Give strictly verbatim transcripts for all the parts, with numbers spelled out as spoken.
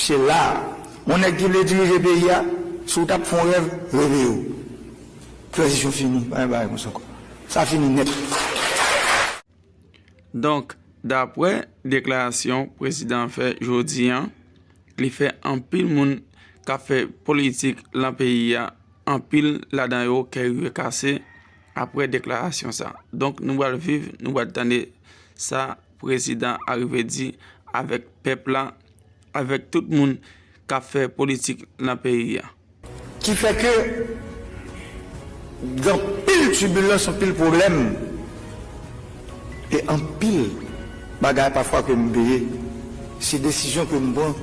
Se la, yon nèg ki vle dirije peyi a, si w t ap fè yon rèv, reveye w. Tranzisyon fini, pa gen bagay konsa ankò. Sa fini nèt. Donk, daprè deklarasyon prezidan an fè jodi a, li fè anpil moun k ap fè politik lan peyi a, anpil ladan yo kè rive kase aprè deklarasyon sa. Donk, nou pral viv, nou pral tande sa prezidan a rive di avèk pèp la, avèk tout moun k ap fè politik lan peyi a. Ki fè ke gen anpil tibilans, anpil pwoblèm, e anpil bagay pafwa ke m peye, se desizyon ke m pran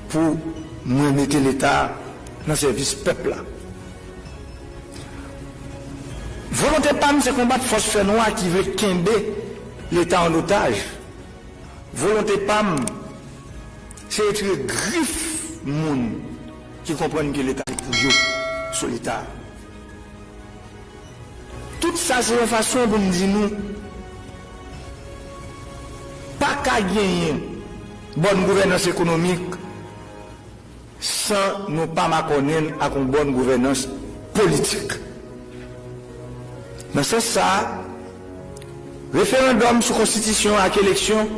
pou mwen mete Leta nan sèvis pèp la. Volonte pa m se konbat fòs fènwa ki vle kenbe Leta an otaj. Volonte pa m se retire grif moun ki konprann ke Leta se pou yo sou Leta. Tout sa se yon fason pou m di nou, pa ka genyen bòn gouvènans ekonomik san nou pa makònen l ak yon bòn gouvènans politik. Nan sans sa a, referandòm sou konstitisyon ak eleksyon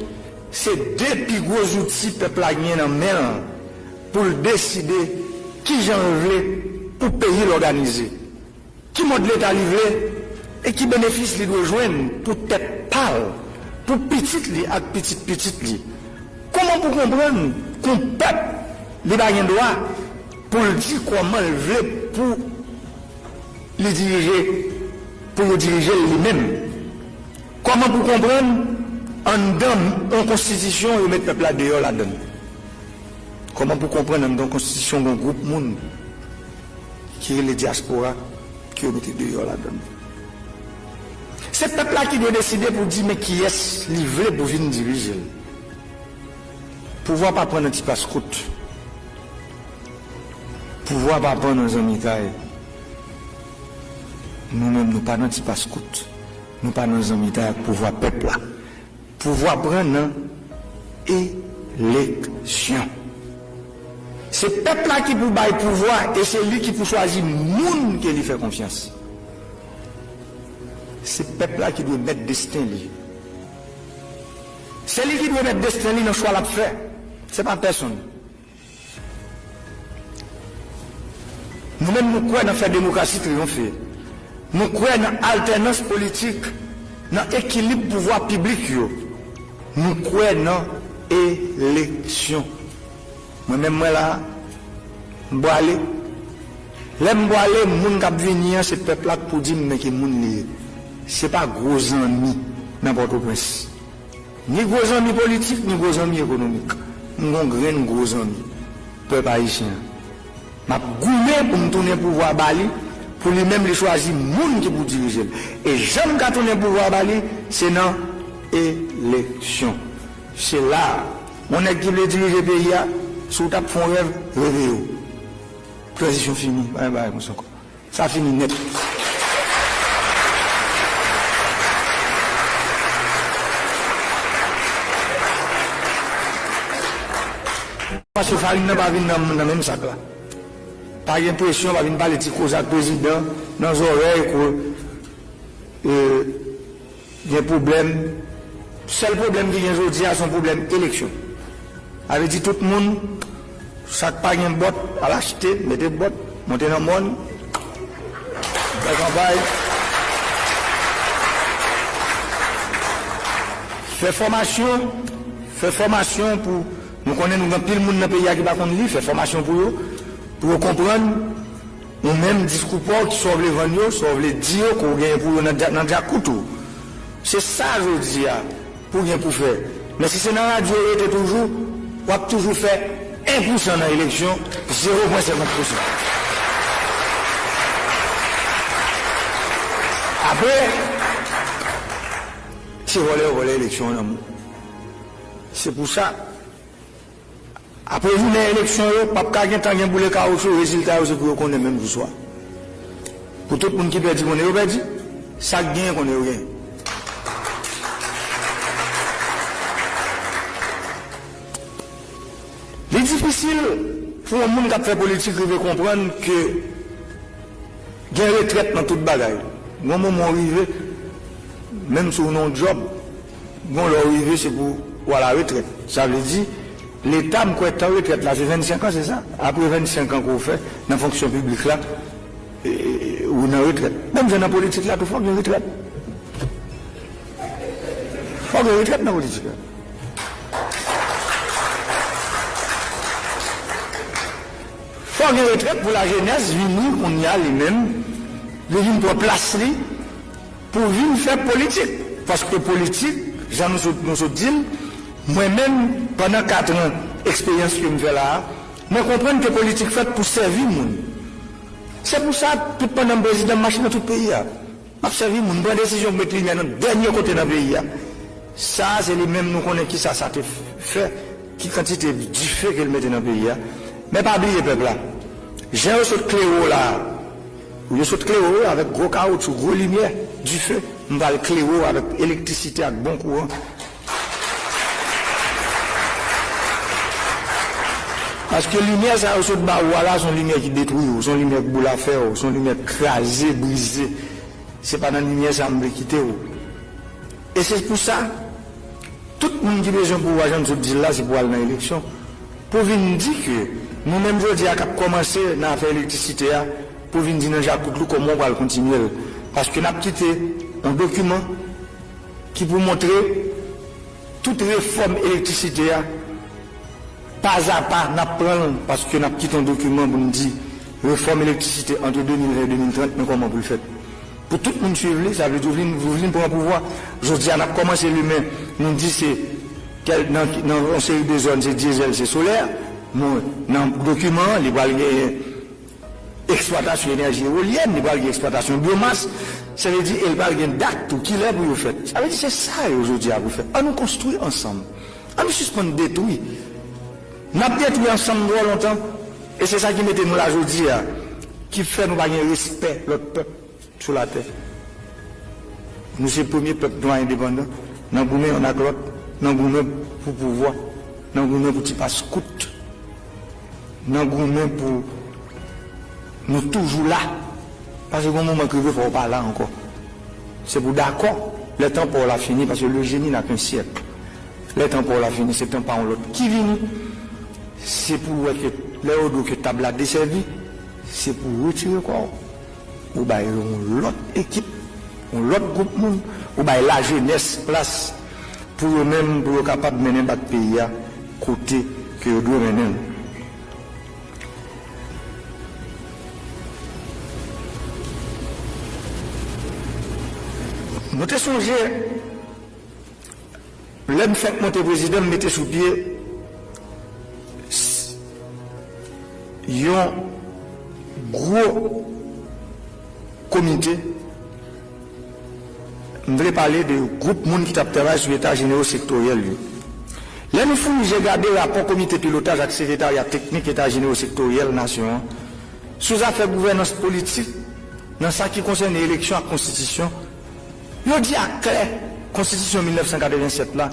se de pi gwo zouti pèp la gen nan men l pou l deside kijan l vle pou peyi l òganize. Ki mòd Leta li vle e ki benefis li dwe jwenn pou tèt pa l, pou pitit li ak pitit pitit li? Kòman pou konprann ke yon pèp li pa gen dwa pou l di kòman l vle pou li dirije, pou yo dirije l li menm? Kòman pou konprann anndan yon konstitisyon yo met pèp la deyò ladan l? Kòman pou konprann anndan yon konstitisyon gen yon gwoup moun ki rele dyaspora, ke yo mete deyò ladan l? Se pèp la ki dwe deside pou di men kiyès li vle pou vin dirije l. Pouvwa pa pran nan ti paskout. Pouvwa pa pran nan zanmitay. Nou menm, nou pa nan ti paskout. Nou pa nan zanmitay ak pouvwa pèp la. Pouvwa pran nan eleksyon. Se pèp la ki pou bay pouvwa e se li ki pou chwazi moun ke li fè konfyans. Se pèp la ki dwe mèt desten li. Se li ki dwe mèt desten li nan chwa l ap fè. Se pa pèsonn. Nou menm, nou kwè nan fè demokrasi triyonfe. Nou kwè nan altènans politik, nan ekilib pouvwa piblik yo. Nou kwè nan eleksyon. Mwen menm, mwen la, m pwale. Lè m pwale, moun k ap vini an, se pèp la k pou di m men ki moun li ye. Se pa gwo zanmi nan Pòtoprens. Ni gwo zanmi politik, ni gwo zanmi ekonomik. M gon grenn gwo zanmi pèp ayisyen an. M ap goumen pou m tounen pouvwa ba li, pou li menm li chwazi moun ki pou dirije l. E jan m ka tounen pouvwa ba li, se nan eleksyon. Se la a, yon nèg ki vle dirije peyi a, si w t ap fè yon rèv, reveye w. Tranzisyon fini, pa gen bagay konsa ankò. Sa fini nèt. Paske farin nan pa vin nan, nan menm sak la. Pa gen presyon, pa vin pale ti koze ak prezidan nan zòrèy, ko, e, gen pwoblèm. Sèl pwoblèm ki gen jodi a, se yon pwoblèm eleksyon. Sa vle di tout moun, sa k pa gen bòt, al achte, mete bòt, monte nan mòn, fè kanpay. Fè fòmasyon, fè fòmasyon pou, nou konnen nou gen anpil moun nan peyi a ki pa konn li, fè fòmasyon pou yo, pou yo konprann. Ou menm, diskou pa w, sa w vle vann yo, sa w vle di yo, ke w genyen pou yo nan dja-, nan djakout ou. Se sa jodi a pou w gen pou fè. Men si se nan radyo w rete toujou, w ap toujou fè en pousan nan eleksyon, zewo pwen senkant pousan. Apre, se vòlè yo vòlè eleksyon an nan men w. Se pou sa, apre jounen eleksyon yo, p ap ka gentan gen boule kawotchou, rezilta yo se pou yo konnen menm jou swa. Pou tout moun ki pèdi konnen yo pèdi, sa k genyen konnen yo genyen. Li difisil pou yon moun k ap fè politik rive konprann ke gen retrèt nan tout bagay. Gon moman w rive, menm si w nan yon djòb, gon lè w rive se pou w al a retrèt. Sa vle di, Leta, m kwè tan retrèt la se vennsenk an, se sa? Apre vennsenk an ke w fè nan fonksyon piblik la, e, ou nan retrèt. Menm jan nan politik la tou, fòk gen retrèt. Fòk gen retrèt nan politik la. Fòk gen retrèt pou lajenès vini kounye a li menm, li vin pran plas li pou vin fè politik. Paske politik, jan nou sot, nou sot di l, mwen menm, pandan kat an eksperyans ke m fè la a, mwen konprann ke politik fèt pou sèvi moun. Se pou sa, tout pandan m prezidan, m mache nan tout peyi a. M ap sèvi moun, m pran desizyon pou met limyè nan dènye kote nan peyi a. Sa a, se li menm nou konnen kisa sa te fè, ki kantite dife ke l mete nan peyi a. Men pa bliye pèp la. Jan yo sot klere w la a, yo sot klere w avèk gwo kawotchou, gwo limyè, dife. M pral klere w avèk elektrisite ak bon kouran. Paske limyè sa yo sot ba ou a la, se yon limyè ki detwi w, se yon limyè k boule afè w, se yon limyè k kraze, brize. Se pa nan limyè sa a m vle kite w. E se pou sa, tout moun ki bezwen pouvwa, jan m sot di l la, se pou al nan eleksyon. Pou vin di ke nou menm jodi a k ap kòmanse nan afè elektrisite a, pou vin di nan jakoutlou kòman w pral kontinye l. Paske n ap kite yon dokiman ki pou montre tout refòm elektrisite a, pazapa, n ap pran l, paske n ap kite yon dokiman pou n di refòm elektrisite ant de mil ven e de mil trant, men kòman pou l fèt. Pou tout moun swiv li, sa vle di w vin, w vin pran pouvwa. Jodi a, n ap kòmanse limen, nou di se kèl, nan, nan yon seri de zòn, se dyezèl, se solè. Bon, nan dokiman an, li pral genyen eksplwatasyon enèji ewolyèn, li pral gen eksplwatasyon byomas, sa vle di, e l pral gen dat tou, kilè pou yo fèt. Sa vle di, se sa yo jodi a pou fè. An nou konstwi ansanm. An nou sispann detwi. N ap detwi ansanm twò lontan. E se sa ki mete nou la jodi a, ki fè nou pa gen respè lòt pèp sou latè. Nou se premye pèp nwa endepandan, nan goumen youn ak lòt, nan goumen pou pouvwa, nan goumen pou ti pas kout, nan goumen pou nou toujou la. Paske gon moman k rive fò w pa la ankò. Se pou dakò, lè tan pa w la fini, paske le génie n'a qu'un siècle. Lè tan pa w la fini, se tan pa yon lòt ki vini. Se pou w wè ke lè yo di w ke tab la desèvi, se pou w retire kò w. Ou bay yon lòt ekip, yon lòt gwoup moun, ou bay lajenès plas pou yo menm, pou yo kapab mennen bak peyi a kote ke yo dwe mennen l. Nou te sonje, lè m fèk monte prezidan, m mete sou pye s-, yon gwo komite. M vle pale de gwoup moun ki t ap travay sou eta jenewo sektoryèl yo. Lè nou founi je gade rapò komite pilotaj ak sekretarya teknik eta jenewo sektoryèl nasyon an, sou zafè gouvènans politik, nan sa ki konsène eleksyon ak konstitisyon, yo di aklè, konstitisyon mil nèf san katrevennsèt la,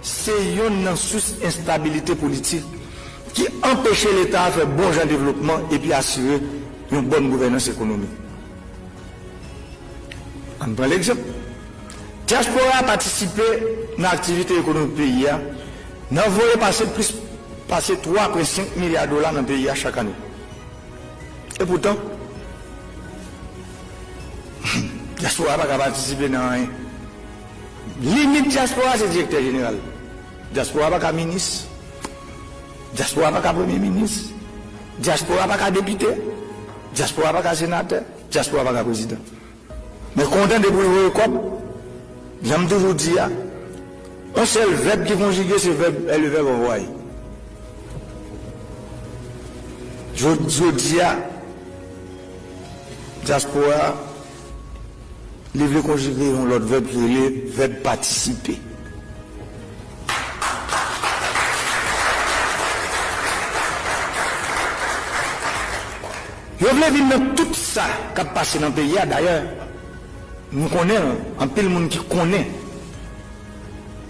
se yonn nan sous enstabilite politik ki anpeche Leta a fè bon jan devlopman epi asire yon bòn gouvènans ekonomik. Ann pran legzanp. Dyaspora a patisipe nan aktivite ekonomik peyi a, nan voye pase plis pase twa pwen senk milya dola nan peyi a chak ane. Epoutan, dyaspora pa ka patisipe nan anyen. Limit dyaspora se direktè jeneral. Dyaspora pa ka minis. Dyaspora pa ka premye minis. Dyaspora pa ka depite. Dyaspora pa ka senatè. Dyaspora pa ka prezidan. Men kontan depi w voye kòb, jan m toujou di a, yon sèl vèb ki konjige se vèb, è, le vèb envoyer. Jodi, jodi a, dyaspora, li vle konjige yon lòt vèb ki rele vèb patisipe. Yo vle vin nan tout sa k ap pase nan peyi a. Dayè, nou konnen, anpil moun ki konnen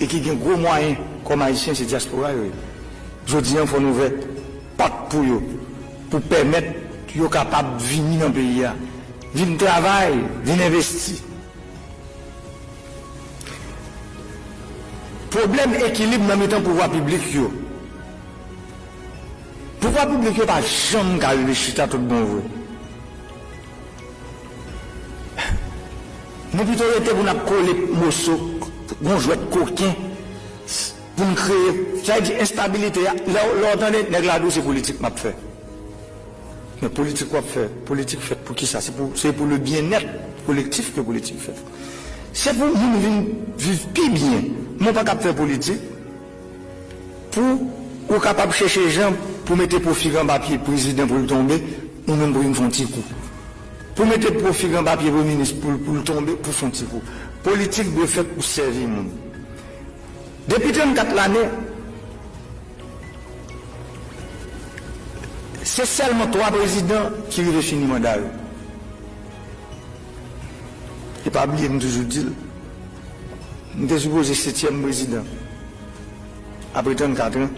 e ki gen gwo mwayen kòm Ayisyen, se dyaspora yo ye. Jodi a, fò nou ouvè pòt pou yo, pou pèmèt yo kapab vini nan peyi a, vin travay, vin envesti. Pwoblèm ekilib nan mitan pouvwa piblik yo. Pouvwa piblik yo pa janm ka rive chita tout bon vre. Nou pito rete pou n ap kole moso, gon jwèt koken, pou n kreye, sa vle di enstabilite a. Lè, lè w tande nèg la di w se politik m ap fè. Men politik w ap fè, politik fèt pou kisa? Se pou, se pou le byenèt kolektif ke politik fèt. Se pou moun vin viv pi byen. Men w pa kab fè politik pou ou kapab chèche jan pou mete pwofig anba pye prezidan pou l tonbe, ou menm pou vin fè yon ti kou. Pou mete pwofig anba pye premye minis pou, pou l tonbe, pou fè yon ti kou. Politik dwe fèt pou sèvi moun. Depi trannkat lane, se sèlman twa prezidan ki rive fini manda yo. E pa bliye, m toujou di l, m te sipoze setyèm prezidan. Apre trannkat an,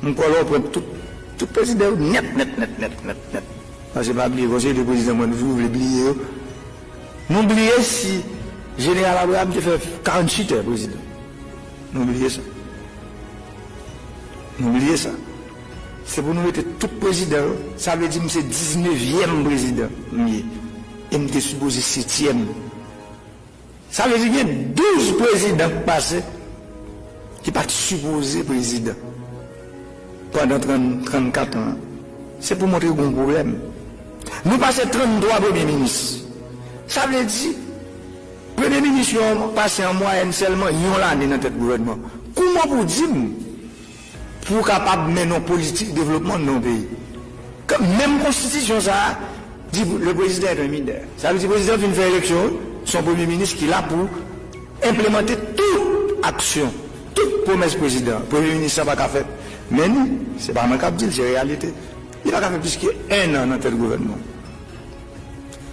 m kwè lè w pran tout, tout prezidan yo nèt, nèt, nèt, nèt, nèt, nèt. Paske pa bliye, konseye de prezidan, mwen toujou vle bliye yo. Nou bliye si Jeneral Abraham te fè karanntuit è prezidan. Nou bliye sa. Nou bliye sa. Se pou nou mete tout prezidan yo. Sa vle di m se diznevyèm prezidan m ye. E m te sipoze setyèm. Sa vle di gen douz prezidan k pase ki pa t sipoze prezidan pandan trant, trannkat an. Se pou montre gon pwoblèm. Nou pase tranntwa premye minis. Sa vle di, premye minis yo pase an mwayèn sèlman yon lane nan tèt gouvènman. Kouman pou di m pou w kapab mennen yon politik devlopman nan yon peyi? Ke menm konstitisyon sa a di le président est un mineur. Sa vle di prezidan fin fè eleksyon, se yon premye minis ki la pou enplemante tout aksyon, tout pwomès prezidan. Premye minis sa pa ka fèt. Men ni, se pa mwen k ap di l, se reyalite. Li pa ka fè plis ke en an nan tèt gouvènman.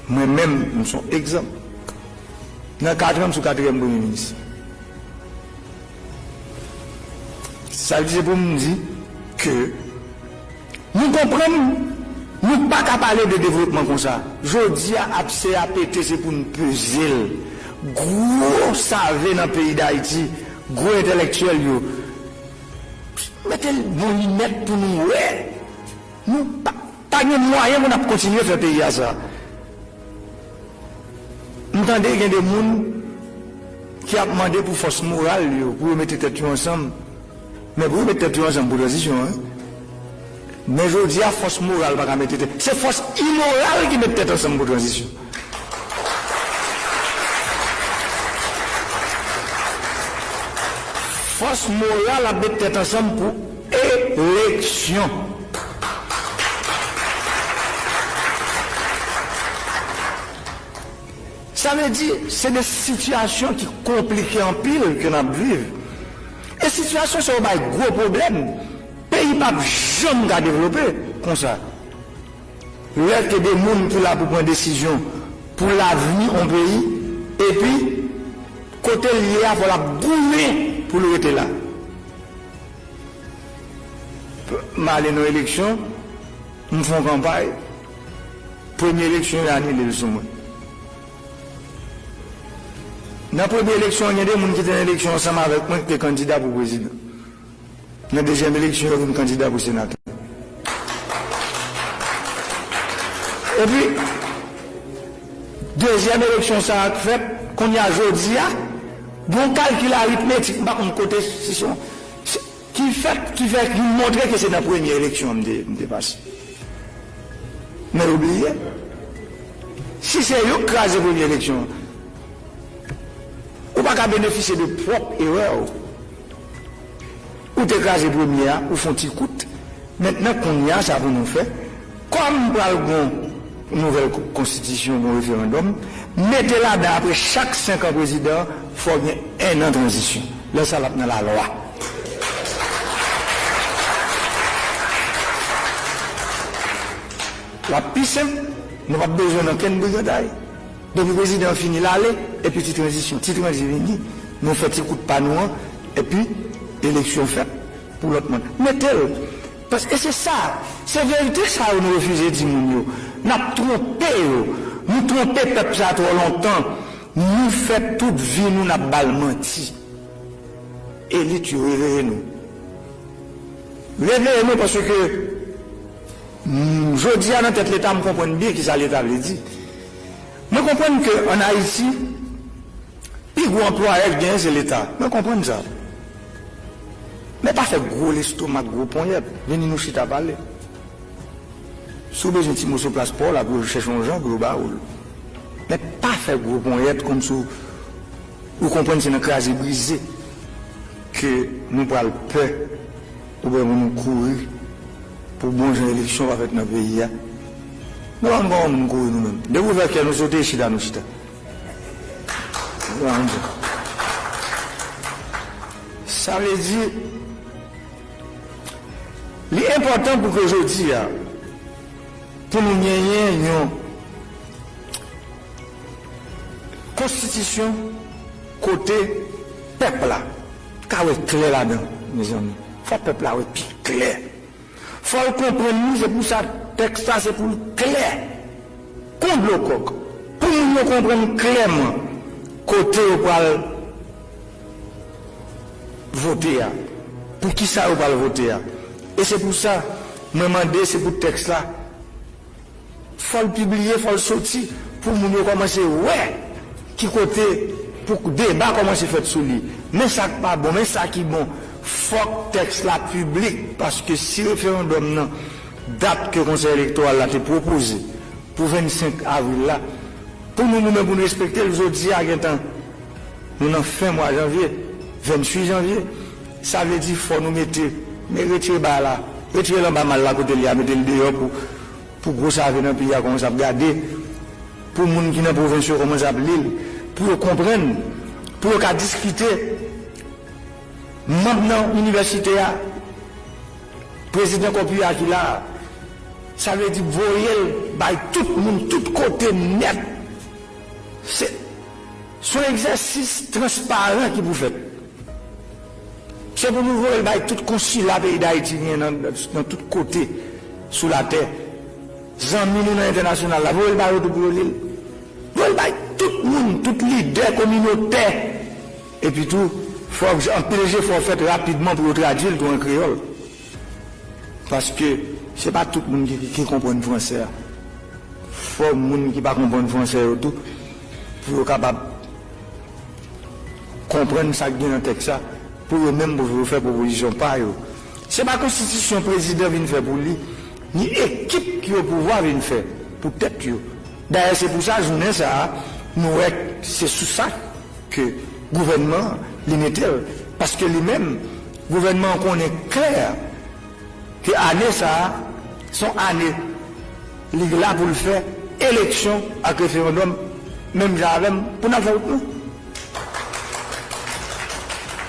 Mwen menm, m se yon egzanp. Nan kat an, m sou katriyèm premye minis. Sa vle di se pou m di ke nou konprann, nou pa ka pale de devlopman konsa. Jodi a, ap se a pete, se pou n peze l. Gwo save nan peyi Dayiti, gwo entèlektyèl yo, mete l bon linèt pou nou wè. Nou pa, pa gen mwayen pou n ap kontinye fè peyi a sa. M tande gen de moun ki ap mande pou fòs moral yo, pou yo mete tèt yo ansanm. Men pou yo mete tèt yo ansanm pou tranzisyon, en. Men jodi a, fòs moral pa ka mete tèt. Se fòs imoral ki met tèt ansanm pou tranzisyon. Fòs moral ap met tèt ansanm pou eleksyon. Sa vle di, se de sitiyasyon ki konplike anpil ke n ap viv. E sitiyasyon sa yo bay gwo pwoblèm. Peyi p ap janm ka devlope konsa. Lè ke de moun ki la pou pran desizyon pou lavni yon peyi, epi kote l ye a, fò l ap goumen pou l rete la. M ale nan eleksyon, m fè yon kanpay, premye eleksyon yo anile l sou mwen. Nan premye eleksyon an, gen de moun ki te nan eleksyon ansanm avèk mwen ki te kandida pou prezidan. Nan dezyèm eleksyon, yo vin kandida pou senatè. Epi, dezyèm eleksyon sa a k fèt, kounye a jodi a, gon kalkil aritmetik, m pa konn kote, si se yon, se, ki fèt, ki fè, ki montre ke se nan premye eleksyon an m te, m te pase. Men yo bliye, si se yo k kraze premye eleksyon an, ou pa ka benefisye de pwòp erè w. Ou te kraze premye a, ou fè yon ti kout. Mentnan, kounye a, sa pou nou fè. Kòm pral gon nouvèl ko-, konstitisyon, gon referandòm, mete ladan apre chak senk an prezidan, fò gen en an tranzisyon. Lè sa l ap nan lalwa. L ap pi senp, nou p ap bezwen nan kenn brigantay. Depi prezidan an fini, l ale, epi ti tranzisyon, ti tranzi vini, nou fè ti kout pa nou an, epi eleksyon fèt pou lòt moun. Mete l. Paske se sa, se verite sa yo nou refize di moun yo. N ap twonpe yo. Nou twonpe pèp sa twò lontan. Nou fè tout vi nou n ap ba l manti. Elit yo, reveye nou. Reveye nou paske, mm, jodi a nan tèt Leta, m konprann byen kisa Leta vle di. Mwen konprann ke ann Ayiti, pi gwo anplwayè k genyen se Leta. Mwen konprann sa. Men pa fè gwo lestomak, gwo ponyèt. Vini nou chita pale. Si w bezwen ti moso plas pa w la pou yo chèche yon jan pou yo ba ou l. Men pa fè gwo ponyèt kòmsi w, ou konprann se nan kraze brize ke nou pral pè oubyen pou nou kouri pou bon jan eleksyon pa fèt nan peyi a. Nou pa konn kòman moun kouri nou menm. Depi w ouvè kè nou, si w te chita, nou chita. Sa vle di, li enpòtan pou ke jodi a, pou nou genyen yon konstitisyon kote pèp la ka wè klè ladan, mezanmi. Fò pèp la wè pi klè. Fò l konprann li, se pou sa tèks la se pou l klè. Kon dlo kòk. Pou moun yo konprann klèman kote yo pral vote a. Pou kisa yo pral vote a. E se pou sa, mwen mande, se pou tèks la, fò l pibliye, fò l soti, pou moun yo kòmanse wè ki kote, pou deba kòmanse fèt sou li. Men sa k pa bon, men sa ki bon. Fòk tèks la piblik, paske si referandòm nan, dat ke Konsèy Elektoral la te pwopoze pou vennsenk avril la, pou nou, nou menm, pou nou respekte l, jodi a gentan, nou nan fen mwa janvye, venntuit janvye. Sa vle di fò nou mete, men retire bagay la, retire l anba mal la kote l ye a, mete l deyò pou, pou gwo save nan peyi a kòmanse ap gade, pou moun ki nan pwovens yo kòmanse ap li l, pou yo konprann, pou yo ka diskite. Manm nan inivèsite a, prezidan kòpi a ki la a, sa vle di voye l bay tout moun, tout kote nèt. Se, se yon egzèsis transparan ki pou fèt. Se pou nou voye l bay tout konsila peyi Dayiti genyen nan, nan tout kote sou latè. Zanmi nou nan entènasyonal la, voye l ba yo tou pou yo li l. Voye l bay tout moun, tout lidè kominotè. Epi tou, fòk anpil jefò fèt rapidman pou yo tradui l tou an kreyòl. Paske se pa tout moun ki, ki, ki konprann fransè a. Fò moun ki pa konprann fransè yo tou, pou yo kapab konprann sa k gen nan tèks la, pou yo menm pou yo fè pwopozisyon pa yo. Se pa konstitisyon prezidan vin fè pou li, ni ekip ki opouvwa vin fè pou tèt yo. Dayè, se pou sa, jounen sa a, nou wè se sou sa ke gouvènman an, li mete l. Paske li menm, gouvènman an konnen klè ke ane sa a, se yon ane li la pou l fè eleksyon ak referandòm, menm jan avè m, pou n al fè wout nou.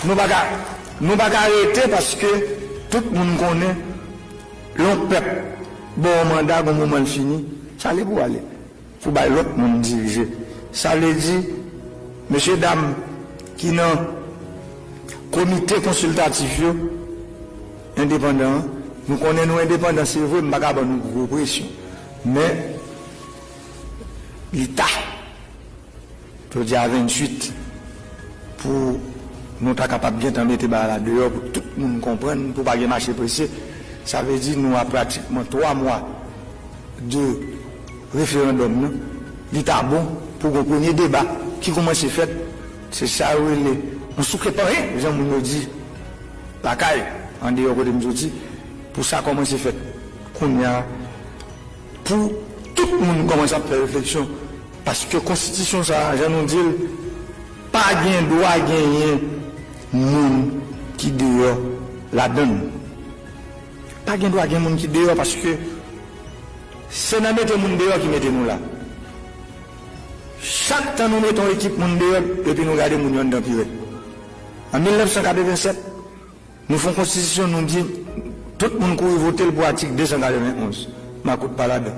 Nou pa ka, nou pa ka rete paske tout moun konnen lè yon pèp ba w yon manda, gon moman l fini, sa li pou ale. Pou bay lòt moun dirije. Sa vle di, mesye dam ki nan komite konsiltatif yo, endepandan an, nou konnen nou endepandan, se vre, m pa ka ban nou gwo presyon. Men, li ta. Jodi a venntuit, pou nou ta kapab gentan mete bagay la deyò, pou tout moun konprann, pou pa gen mache prese. Sa vle di nou a pratikman twa mwa de referandòm nan, li ta bon pou gon premye deba ki kòmanse fèt. Se sa yo rele yon souke panyen, jan moun yo di lakay, andeyò kote m soti, pou sa kòmanse fèt kounye a, pou tout moun kòmanse ap fè refleksyon. Paske konstitisyon sa a, jan nou di l, pa gen dwa genyen moun ki deyò ladan l. Pa gen dwa gen moun ki deyò paske se nan mete moun deyò ki mete nou la. Chak tan nou mete yon ekip moun deyò, epi nou gade moun yo anndan pi rèd. An mil nèf san katreven sèt, nou fè yon konstitisyon, nou di tout moun kouri vote l pou atik de san katreven onz. Makout pa ladan.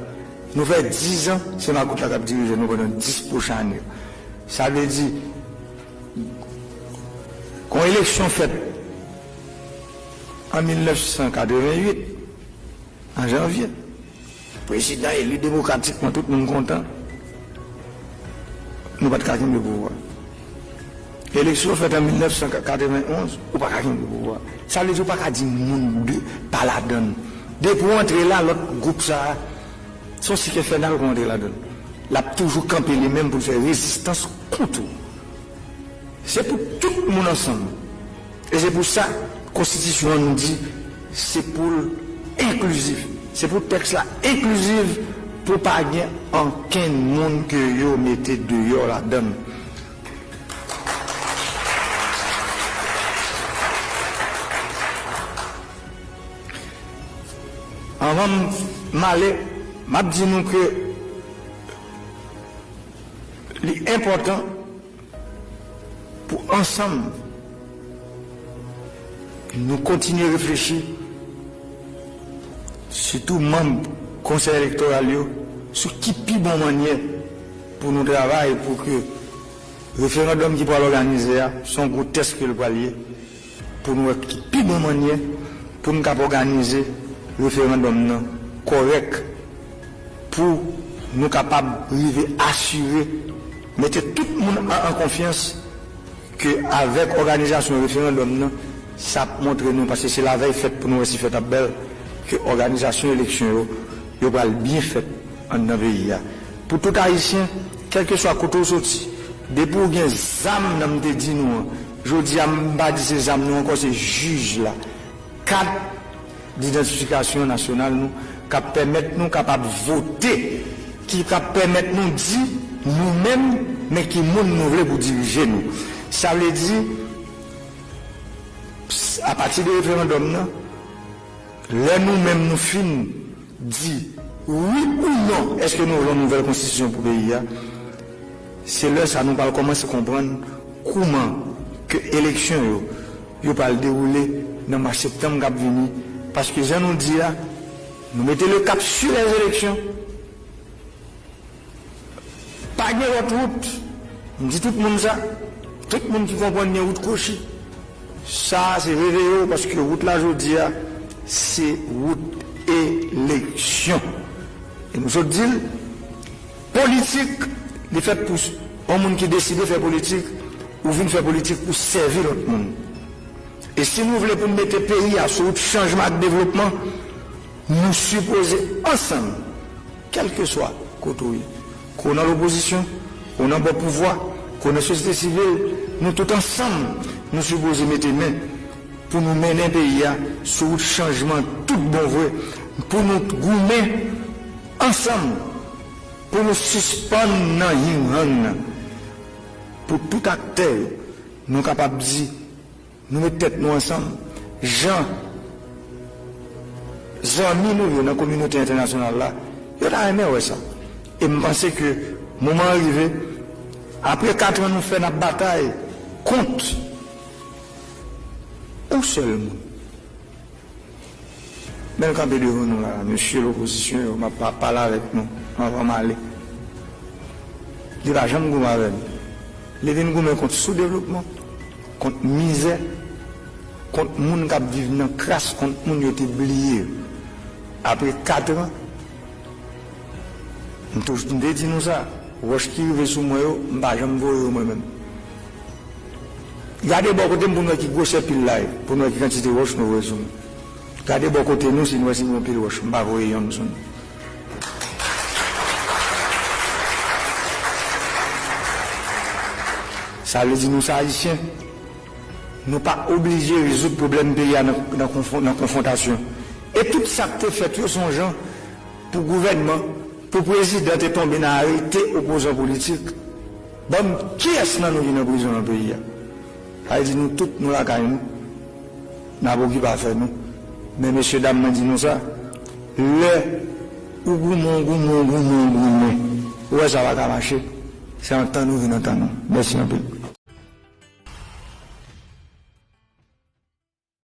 Nou fè diz an, se makout la k ap dirije nou pandan dis pwochen ane yo. Sa vle di, kon eleksyon fèt an mil nèf san katreven uit, An janvye, prezidan eli demokratikman, tout moun kontan. Nou pa t ka kenbe pouvwa. Eleksyon fèt an mil nèf san katrevenn onz, ou pa ka kenbe pouvwa. Sa vle di ou pa ka di moun de pa ladann. Depi w antre la, lòt gwoup sa a, se yon sik enfènal pou w antre ladann. L ap toujou kanpe li menm pou l fè rezistans kont ou. Se pou tout moun ansanm. E se pou sa, konstitisyon an nou di, se pou l enklizif. Se pou tèks la enklizif, pou pa gen ankenn moun ke yo mete deyò ladann. Anvan m ale, m ap di nou ke li enpòtan pou ansanm nou kontinye reflechi, sitou manm Konsèy Elektoral yo, sou ki pi bon mannyè pou nou travay pou ke referandòm ki pral òganize a, se yon gwo tès ke l pral ye, pou nou wè ki pi bon mannyè pou nou kab òganize referandòm nan kòrèk, pou nou kapab rive asire, mete tout moun an, an konfyans ke avèk òganizasyon referandòm nan, sa ap montre nou, paske se lavèy fèt pou nou wè si fèt ap bèl, ke òganizasyon eleksyon yo, yo pral byen fèt anndan peyi a. Pou tout Ayisyen, kèlkeswa kote w soti, depi w gen zam nan m te di nou an, jodi a m pa di se zam nou ankò, se jij la. Kat didantifikasyon nasyonal nou k ap pèmèt nou kapab vote, ki k ap pèmèt nou di nou menm, men ki moun nou vle pou dirije nou. Sa vle di, apati de referandòm nan, lè nou menm nou fin di wi ou non, èske nou vle yon nouvèl konstitisyon pou peyi a, se lè sa nou pral kòmanse konprann kouman ke eleksyon yo, yo pral dewoule nan mwa septanm k ap vini, paske jan nou di a, nou mete le cap sur les élections. Pa gen lòt wout. M di tout moun sa. Tout moun ki konprann gen wout kwochi. Sa a se reveye w, paske wout la jodi a, se wout eleksyon. E nou sot di l, politik, li fèt pou yon moun ki deside fè politik, ou vin fè politik pou sèvi lòt moun. E si nou vle pou n mete peyi a sou wout chanjman ak devlopman, nou sipoze ansanm, kèlkeswa kote w ye, ke w nan lopozisyon, ke w nan bò pouvwa, ke w nan sosyete sivil, nou tout ansanm, nou sipoze mete men pou nou mennen peyi a sou wout chanjman tout bon vre, pou nou goumen ansanm, pou nou sispann nan ying-yang nan, pou tout aktè yo, nou kapab di, nou met tèt nou ansanm, jan zanmi nou yo nan kominote entènasyonal la, yo ta renmen wè sa. E m panse ke moman an rive, apre kat an nou fè n ap batay kont yon sèl moun. Men l kanpe devan nou la, mesye lopozisyon yo, m ap pa pale avèk nou anvan m ale. Li pa janm goumen avè nou. Li vin goumen kont soudevlopman, kont mizè, kont moun k ap viv nan kras, kont moun yo te bliye yo. Apre kat an, m toujou, m te di nou sa, wòch ki rive sou mwen yo, m pa janm voye yo mwen menm. Gade bò kote m pou n wè ki gwosè pil la ye, pou n wè ki kantite wòch nou voye sou mwen. Gade bò kote nou, si n wè si gen yon pil wòch, m pa voye yonn sou nou. Sa vle di nou se Ayisyen, nou pa oblije rezoud pwoblèm peyi a nan, nan konfwon-, nan konfwontasyon. E tout sa k te fèt yo se yon jan pou gouvènman, pou prezidan te tonbe nan arete opozan politik. Ban m kiyès nan nou ki nan prizon nan peyi a. Sa vle di nou tout nou lakay nou. N ap okipe afè nou. Men mesye dam, mwen di nou sa, lè ou goumen, ou goumen, ou goumen, ou goumen, ou wè sa pa ka mache, se antann ou vin antann ou. Mèsi anpil.